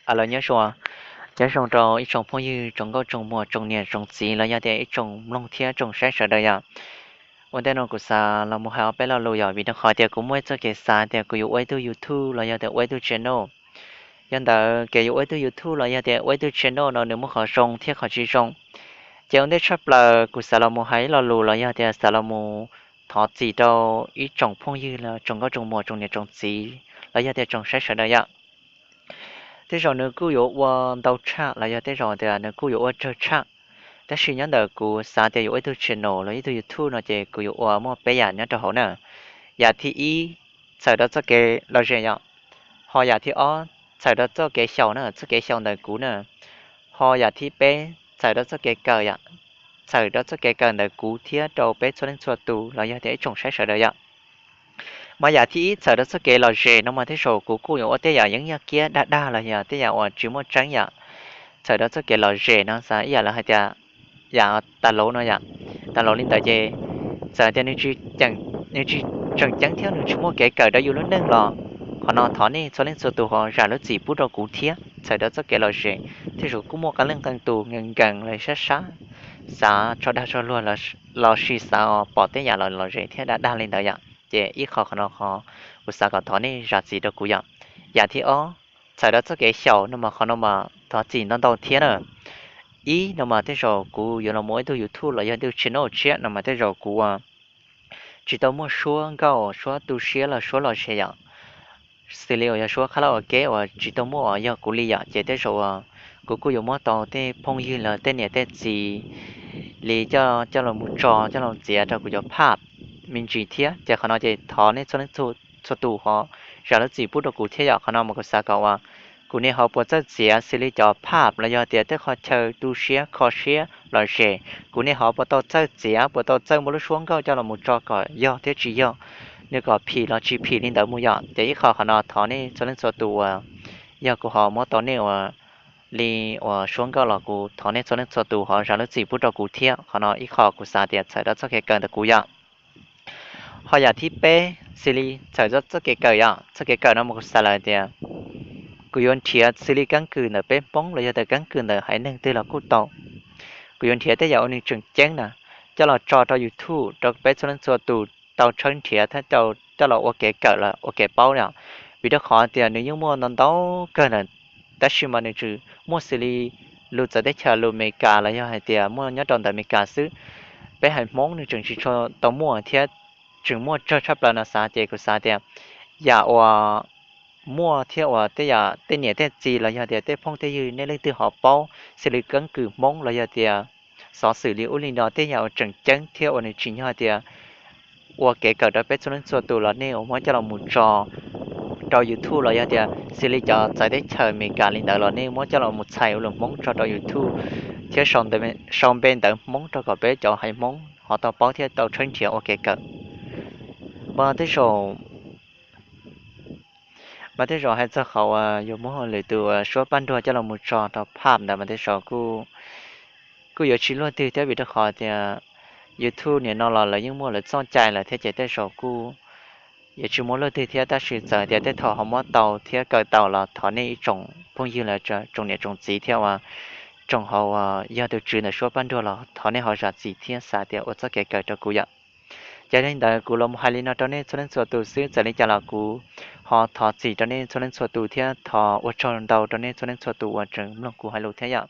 Aws, nyob zoo, nyob zoo rau ib tsoom phooj ywg tsoom nkauj tsoom muam tsoom niam tsoom txiv los yog tias ib tsoom mloog thiab tsoom saib sawv daws yom. Ua ntej no kuv xav los mus hais ob peb lo lus yom, vim rau qhov tias kuv muaj ib txoj kev xav tias kuv yuav ua ib tug YouTube los yog tias ua ib tug channel. Yog ntawd kev yuav ua ib tug YouTube los yog tias ua ib tug channel no nws muaj qhov zoo thiab qhov tsis zoo. Ces ua ntej tshaj plaws kuv xav los mus hais ib lo lus los yog tias xav los mus thov txim rau ib tsoom phooj ywg los tsoom nkauj tsoom muam tsoom niam tsoom txiv los yog tias tsoom saib sawv daws yom. Tej zaum nws kuj yuav ua ntau tshaj los yog tej zaum tias nws kuj yuav ua tsawg tshaj, tab sis nyob ntawm kuv xav tias yuav ua ib tug channel los ib tug YouTube no ces kuv yuav ua muaj peb yam nyob rau hauv na. Yam thib ib, txhawm rau txoj kev lom zem yom. Ho yam thib ob, txhawm rau txoj kev xyaum na, txoj kev xyaum ntawm kuv na. Ho yam thib peb, txhawm rau txoj kev kawm yom, txhawm rau txoj kev kawm ntawm kuv thiab rau peb txhua leej txhua tus los yog tias ib tsoom saib sawv daws yom. Mas yam thib ib txhawm rau txoj kev lom zem no mas tej zaum kuv kuj yuav ua tej yam yeeb yaj kiab dag dag los yog tej yam uas tsis muaj tseeb yom. Txhawm rau txoj kev lom zem no xav ib yam lawv hais tias yam tas lauv no yom. Tas lauv li ntawd ces txawm tias nws tsis tseem ceeb thiab nws tsis muaj kev kawm rau yus lub neej los qhov no thov nej txhua leej txhua tus ho zam lub txim pub rau kuv thiab. Txhawm rau txoj kev lom zem, tej zaum kuj muaj qee leej qee tus nkees nkees los sab sab xav tso dag tso luag los sis xav pom tej yam lom zem thiab dag dag li ntawd yom. Ces ib qho qhov no qhov kuv xav kom thov nej zam txim rau kuv yom. Yam thib ob, txhawm rau txoj kev xyaum no mas qhov no mas thov txim ntau ntau thiab na. Ib no mas tej zaum kuv yuav los ua ib tug YouTube los yog ib tug channel tshiab no mas tej zaum kuv ua tsis tau muaj suab nkauj suab tu siab los suab lom zem yom. Xws li uas yog suab karaoke uas tsis tau muaj uas yog kuv li yom, ces tej zaum uas kuv kuj yuav muab tau tej phooj ywg los tej niam tej txiv li coj los mus tso coj los txiav rau kuv cov phaj me ntsis thiab. Ces qhov no ces thov nej txhua leej txhua tus ho zam lub txim pub rau kuv thiab yom. Qhov no mas kuv xav kom uas kuv niam ho puas txawj txiav xws li cov phaj los yog tias tej qhov chaw tu siab kho siab lom zem, kuv niam ho puas tau txawj txiav puas tau txawj muab lub suab nkauj coj los mus tso kom yog thiab tsis yog, nws kom phim los tsis phim li ntawd mus yom. Ces ib qho qhov no thov nej txhua leej txhua tus uas yog kuv ho muab tau nej uas li uas suab nkauj los kuv thov nej txhua leej txhua tus ho zam lub txim pub rau kuv thiab. Qhov no ib qho kuv xav tias txhawm rau txoj kev kawm ntawm kuv yom. Ho yam thib peb xws li txhawm rau txoj kev kawm yom, txoj kev kawm no mas kuv xav lawm tias kuv yuav nrhiav xws li keeb kwm ntawm peb Hmoob los yog tias keeb kwm ntawm haiv neeg twg los kuj tau. Kuv yuav nrhiav tej yam uas nws tseem ceeb na coj los tso rau YouTube rau peb txhua leej txhua tus tau tshawb nrhiav thiab coj los ua kev kawm los ua kev paub yom. Vim rau qhov tias nws yeej muaj ntau ntau kawg ntawm, tab sis mas nws tsuas muaj xws li lus txawv teb chaws lus Amelikas los yog hais tias muaj nyob rau ntawm Amelikas xwb. Peb haiv Hmoob nws tseem tsis tshua tau muaj thiab tseem muaj tsawg tshaj plaws no xav ces kuv xav tias yam uas muaj thiab uas tej yam tej niam tej txiv los yog tias tej phooj tej ywg nej leej twg ho paub xws li keeb kwm Hmoob los yog tias xov xwm li ub li no tej yam uas tseem ceeb thiab uas nws tsim nyog tias ua kev kawm rau peb txhua leej txhua tus los nej uas muab coj los mus tso rau YouTube los yog tias xws li cov txawv teb chaws Amelikas li ntawd los nej muab coj los mus txhais ua lus Hmoob tso rau YouTube thiab sau npe ntawv Hmoob rau kom peb cov haiv Hmoob ho tau paub thiab tau tshawb nrhiav ua kev kawm. Mas tej zaum mas tej zaum hais txog qhov uas yuav muab lwm tus uas suab paj nruag coj los mus tso rau phaj ntawd mas tej zaum kuj yuav tsis luaj twg thiab vim rau qhov tias YouTube nim no los lawv yeej muaj lawv txoj cai lawm thiab ces tej zaum kuj yuav tsis muab luaj twg thiab tab sis txawm tias tej thaum ho muab tau thiab kawm tau los thov nej ib tsoom phooj ywg los tsoom niam tsoom txiv thiab uas tsoom hauv uas yog tus tswv ntawm suab paj nruag los thov nej ho zam txim thiab xav tias ua txoj kev kawm rau kuv yom. Ces li ntawd kuv los mus hais li no rau nej txhua leej txhua tus xwb, txawm li cas los kuv ho thov txim rau nej txhua leej txhua tus thiab thov ua tsaug ntau rau nej txhua leej txhua tus uas tseem mloog kuv hais lus thiab yom.